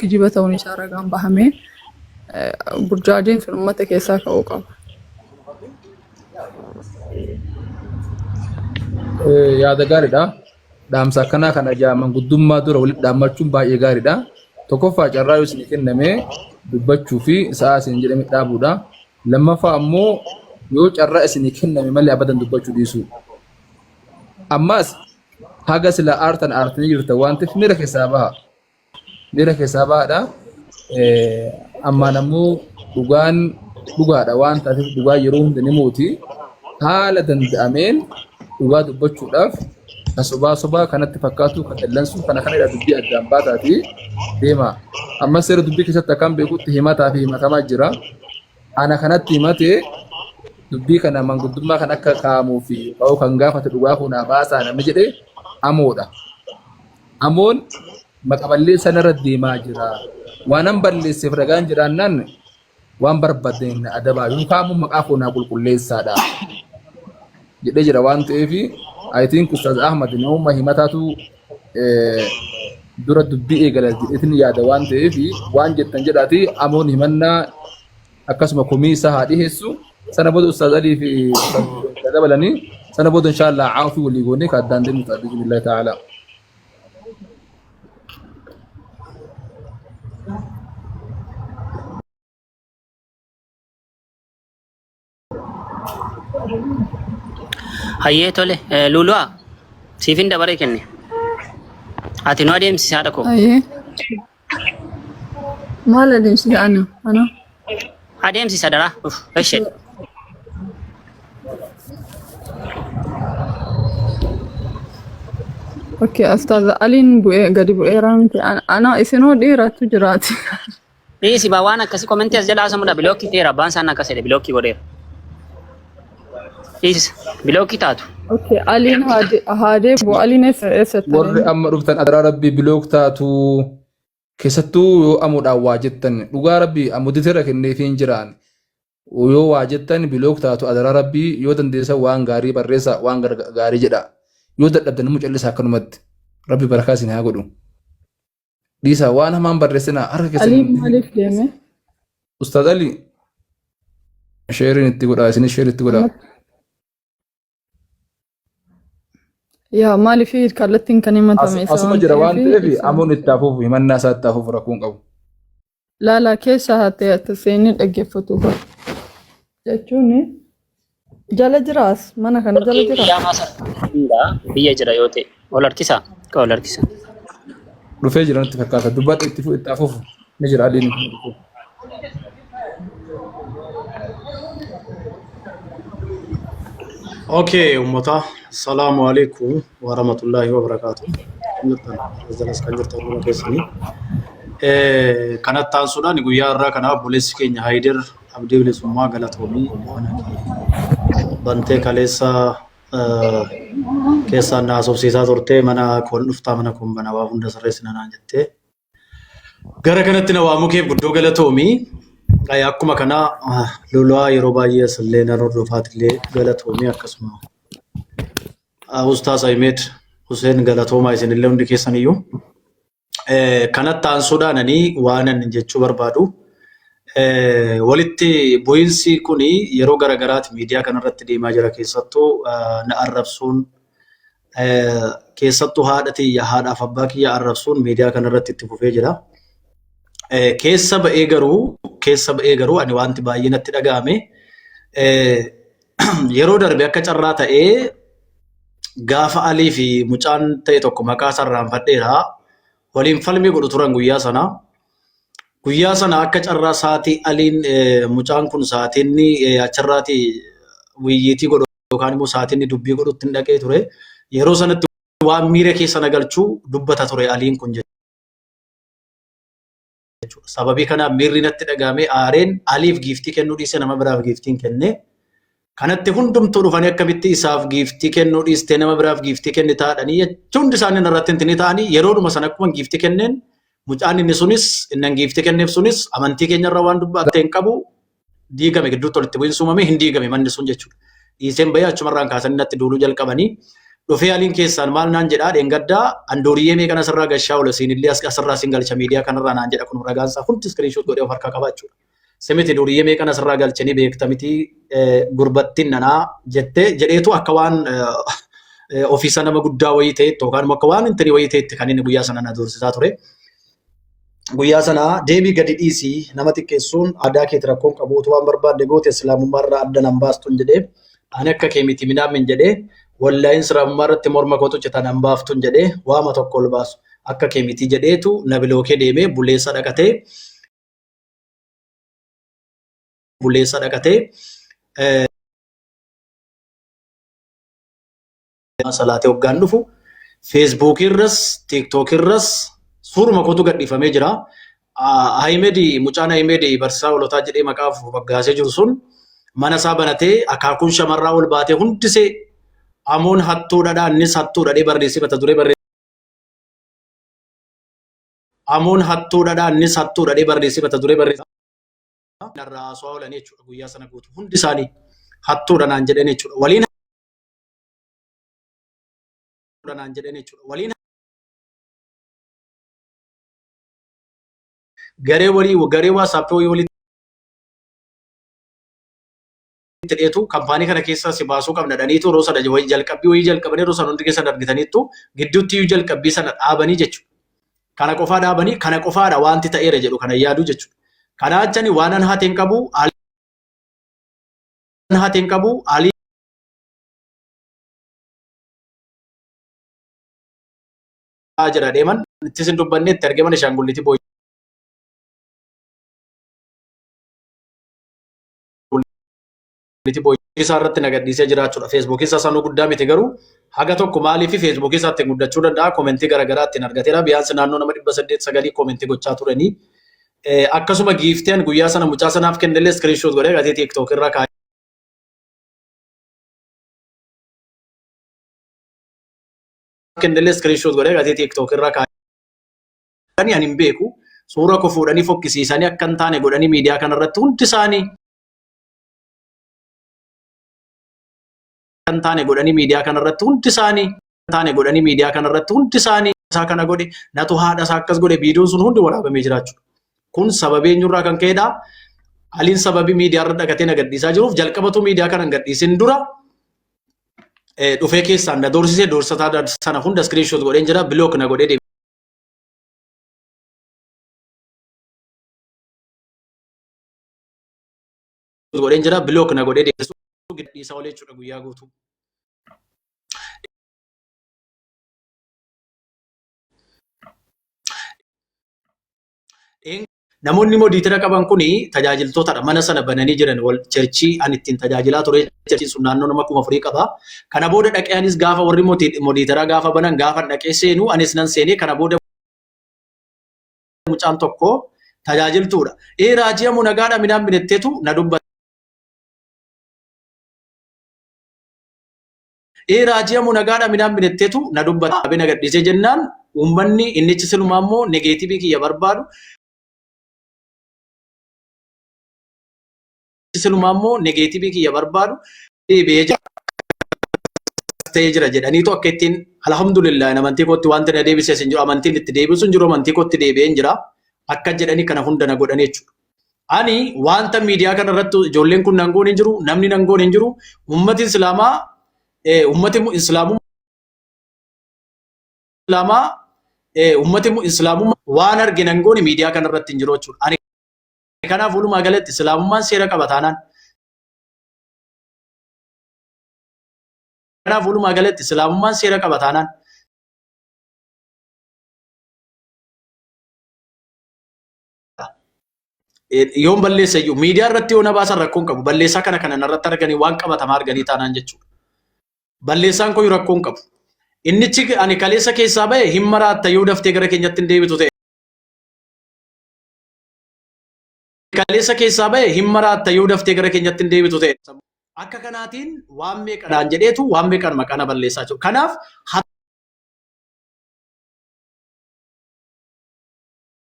Kijiba ta'uun isaa ragaan bahamee burjaajiin sun uummata keessaa ka'uu qaba. Yaada gaariidha. Dhaamsa akkanaa kana ijaa manguddummaa dura walitti dhaammachuun baay'ee gaariidha. Tokkoffaa carraa yoo isin kenname dubbachuu fi sa'aa isin jedhame dhaabuudha. Lammaffaa ammoo yoo carraa isin kenname malee abadan dubbachuu dhiisuu. Ammas haga sila aartan aartanii jirtan waan ta'eef miira keessaa baha. Miira keessaa bahaadha. Ammaan ammoo dhugaan dhugaadha waan taateef dhugaa yeroo hunda ni mooti. Haala danda'ameen dhugaa dubbachuudhaaf ka sobaa sobaa kanatti fakkaatu ka dallansuu kana kana irraa dubbii addaan baataati deema. Amma seera dubbii keessatti akkan beekutti himataa fi himatamaa jira. Ana kanatti himate dubbii kana manguddummaa kan akka kaa'amuu fi ka'uu kan gaafate dhugaa koo naa baasaa namni jedhe amoodha. Amoon maqa balleessaa narra deemaa jira. Waanan balleesseef ragaan jiraannaan waan barbaadeen na adabaa yookaan immoo maqaa koo naa qulqulleessaadha jedhee jira waan ta'eef I think Ustaaz Ahmad nama himataatu dura dubbii eegala jedheetin yaada waan ta'eef waan jettan jedhaati amoon himannaa akkasuma komii isaa haa dhiheessu sana booda Ustaaz Alii fi Ustaaz dabalanii sana booda inshaallah caafii walii goonee ka addaan deemnu ta'a biiznillaahi ta'aalaa. Hayyee tole Luulu'aa siifin dabaree kenne. Ati nu adeemsisi haadha koo. Hayyee. Maal adeemsisa ana? Ana? Adeemsisa daraa. Uf, Eshe. Okay, Ustaaz Aliin bu'ee gadi bu'eera miti. Ana isinoo dhiiratu jiraati. Dhiisi baa waan akkasii komentii as jalaa haasa'amudha. Bilookii ta'eera. Abbaan isaan akkas jedhe bilookii godheera. Dhiisi bilookii taatu. Okay, Aliin haa deebi'u. Aliin eessa eessatti Warri aliin? amma dhuftan adaraa rabbii bilook taatu keessattuu yoo amuudhaan waa jettan dhugaa rabbii amuditira kenneefii hin jiraan yoo waa jettan bilook taatu adaraa rabbii yoo dandeessan waan gaarii barreessa waan gaarii jedha yoo dadhabdan immoo callisaa akkanumatti rabbi barakaa isin haa godhu. Dhiisaa waan hamaan barreessinaa harka keessan Aliin maaliif deeme? Ustaaz Ali sheeriin itti godhaa isinis sheer itti godhaa. Yaa maaliif kallattiin kan himatame isa Asuma waan jira waan ta'eef ta'eef amoon itti hafuuf himannaa isaa itti hafuuf rakkoo hin qabu. Laala keessa haa ta'e ati seenii dhaggeeffatu jechuun jala jiraas mana kana jala jira. Biyyaa maasaa biyya jira yoo ta'e ol harkisa ol harkisa. Dhufee jira natti fakkaata dubbadhu itti itti hafuuf ni jira adiin. Okay, ummata. Assalamu alaikum wa rahmatullahi wa barakatuh. Jirtan jalas kan jirtan hunduma keessanii. Kanatti aansuudhaan guyyaa har'aa kana obboleessi keenya Hayider Abdii Bilisummaa galatoomii mana kee bantee kaleessa keessaan na haasofsiisaa turte mana koon dhuftaa mana koon bana waa hunda sirreessina naan jettee. Gara kanatti na waamuu keef guddoo galatoomi. Akkuma kana lolaa yeroo baay'ee asillee nan hordofaatillee galatoomi akkasuma. Ustaaz Ahimed Hussein galatoomaa isinillee hundi keessaniyyuu. Kanatti aansuudhaan ani waan ani jechuu barbaadu walitti bu'iinsi kun yeroo garagaraati miidiyaa kanarratti deemaa jira keessattuu na arrabsuun keessattuu haadha tiyya haadhaaf abbaa kiyya arrabsuun miidiyaa kanarratti itti fufee jira. Keessa ba'ee garuu ani wanti baay'ee natti dhaga'ame yeroo darbe akka carraa ta'ee gaafa Alii fi mucaan ta'e tokko maqaa isaa irraanfadheera waliin falmii godhu turan guyyaa sana. Guyyaa sana akka carraa sa'aatii Aliin mucaan kun sa'aatii inni achirraatii wiyyiitii godhu yookaan immoo sa'aatii inni dubbii godhutti hin dhaqee ture. Yeroo sanatti waan miira keessa na galchuu dubbata ture Aliin kun jechuudha. Sababii kanaaf miirri natti dhaga'amee aareen Aliif giiftii kennuu dhiisee nama biraaf giiftiin kenne. Kanatti hundumtuu dhufanii akkamitti isaaf giiftii kennuu dhiistee nama biraaf giiftii kennitaa jedhanii hundi isaanii narratti hin ta'anii yeroodhuma sana akkuma giiftii kenneen mucaan inni sunis inni giiftii kenneef sunis amantii keenyarra waan dubbate hin qabu diigame gidduutti walitti bu'iinsi uumame hin diigame manni sun jechuudha. Dhiiseen bahee achumarraan kaasanii natti duuluu jalqabanii. Dhufee Aliin keessaan maal naan jedhaa dheengaddaa an dooriyyee meeqan asirraa gashaa oola siin illee asirraa siin galcha miidiyaa kanarraa naan jedha kun ragaan isaa hundi iskiriinshoot godhee of harkaa qaba jechuudha. Simiti duriyyee meeqan asirraa galchanii beekta miti gurbattiin nanaa jettee jedheetu akka waan ofiisa nama guddaa wayii ta'etti yookaan akka waan intinii wayii ta'etti kan inni guyyaa sana na doorsisaa ture. Guyyaa sana deemii gadi dhiisii nama xiqqeessuun aadaa keeti rakkoon qabuutu waan barbaadde goote islaamummaa irraa adda nan baastuun jedhee ani akka kee miti minaamin jedhee wallaahin islaamummaa irratti morma kootu citan nan baaftuun jedhee waama tokko ol baasu akka kee miti jedheetu na bilookee deemee buleessa dhaqatee buleessa dhaqatee salaatee hoggaan dhufu feesbuukii irras tiiktookii irras suuruma kootu gadhiifamee jira. Ahimed mucaan Ahimed barsiisaa hoolotaa jedhee maqaa moggaasee jiru sun mana isaa banatee akaakuun shamarraa ol baatee hundisee amoon hattuudha innis hattuudha jedhee barreessee mata duree barreessee amoon hattuudha innis hattuudha jedhee barreessee mata duree barreessee narraa haasawaa oolanii jechuudha guyyaa sana guutuu hundi isaanii hattuudha naan jedhan jechuudha waliin naan jedhan jechuudha waliin garee walii garee waasappii wayii walitti dheetu kampaanii kana keessaa si baasuu qabna dhaniitu yeroo sana wayii jalqabbii wayii jalqabanii yeroo sana hundi keessan argitaniittu gidduutti iyyuu jalqabbii sana dhaabanii jechuudha. Kana qofaa dhaabanii kana qofaadha wanti ta'eera jedhu kana yaadu jechuudha. Kana achani waan an hateen qabu hateen qabu alii jira deeman itti sin dubbanne itti argaman ishaangullitii booyyee isaa irratti na gadhiisee jiraachuudha. Feesbuukii isaa sanuu guddaa miti garuu haga tokko maaliif feesbuukii isaa ittiin guddachuu danda'a koomentii garaagaraa ittiin argateera. Biyaansi naannoo nama 809 koomentii gochaa turanii. Akkasuma giifteen guyyaa sana mucaa sanaaf kennellee iskiriinshoot godhee gatii tiiktook irra kaa'ee. Kennellee iskiriinshoot godhee gatii tiiktook irra kaa'ee. Ani hin beeku. Suura koo fuudhanii fokkisiisanii akka hin taane godhanii miidiyaa kanarratti hundi isaanii kan taane godhanii miidiyaa kanarratti hundi isaanii taane godhanii miidiyaa kanarratti hundi isaanii isaa kana godhe natu haadha isaa akkas godhe viidiyoon sun hundi waraabamee jiraachuu. Kun sababii eenyurraa kan ka'edha. Aliin sababii miidiyaa irra dhaqatee na gadhiisaa jiruuf jalqabatu miidiyaa kana hin gadhiisin dura dhufee keessaan na doorsisee doorsataa sana hunda iskiriinshoot godheen jira bilook na godhee deeme. Godheen jira bilook na godhee deebisu gadhiisa olee jechuudha guyyaa guutuu. Namoonni immoo diitira qaban kuni tajaajiltootadha. Mana sana bananii jiran wal cherchii ani ittiin tajaajilaa ture cherchiin sun naannoo nama 4000 qaba. Kana booda dhaqee anis gaafa warri modiiteraa gaafa banan gaafa dhaqee seenu anis nan seenee kana booda mucaan tokko tajaajiltuudha. Ee raajii ammoo nagaadha midhaan binetteetu na dubbata. Ee raajii ammoo nagaadha midhaan binetteetu na dubbata. Abina gadhiisee jennaan uummanni innichi silumaa immoo negeetiivii kiyya barbaadu. Silumaa immoo negeetiivii kiyya barbaadu deebi'ee jira. Ta'ee jira jedhaniitu akka ittiin alhamdulillah amantii kootti wanti na deebises hin jiru amantiin itti deebisu hin jiru amantii kootti deebi'een jira akka jedhanii kana hunda na godhan jechuudha. Ani wanta miidiyaa kana irratti ijoolleen kun nan goon hin jiru namni nan goon hin jiru ummati islaamaa ummati islaamummaa ummati islaamummaa waan arge nan goone miidiyaa kana irratti hin jiru jechuudha. Ani kanaaf walumaa galatti islaamummaan seera qaba taanaan. Kanaaf walumaa galatti islaamummaan seera qaba taanaan. Yoon balleessa iyyuu miidiyaa irratti yoo na baasan rakkoon qabu balleessaa kana kana narratti arganii waan qabatamaa arganii taanaan jechuudha. Balleessaan koo rakkoon qabu. Innichi ani kaleessa keessaa bahe hin maraatta yoo daftee gara keenyatti hin deebitu ta'e. Kaleessa keessaa bahe hin maraatta yoo daftee gara keenyatti hin deebitu ta'e. Akka kanaatiin waan meeqanaan jedheetu waan meeqan maqaa na balleessaa jiru. Kanaaf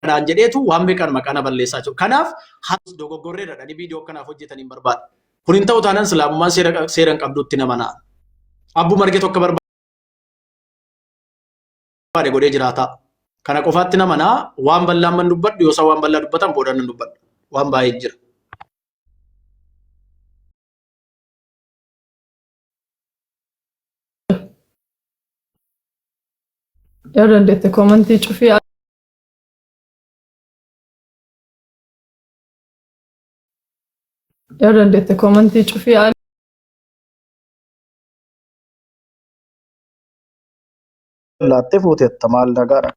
kanaan jedheetu waan meeqan maqaa na balleessaa jiru. Kanaaf dogoggorreerra dhanii viidiyoo akkanaaf hojjetan hin barbaadu. Kun hin ta'u taanaan islaamummaan seera hin qabdutti nama na'a. Abbuma arge tokko barbaada. barbaade godhee jiraata. Kana qofaatti nama naa waan bal'aan man dubbadhu yoo isaan waan bal'aa dubbatan booda nan dubbadha. Waan baay'ee jira. Yoo dandeette koomantii cufii. Yoo dandeette koomantii cufii. Laattee fuuteetta maal nagaadha.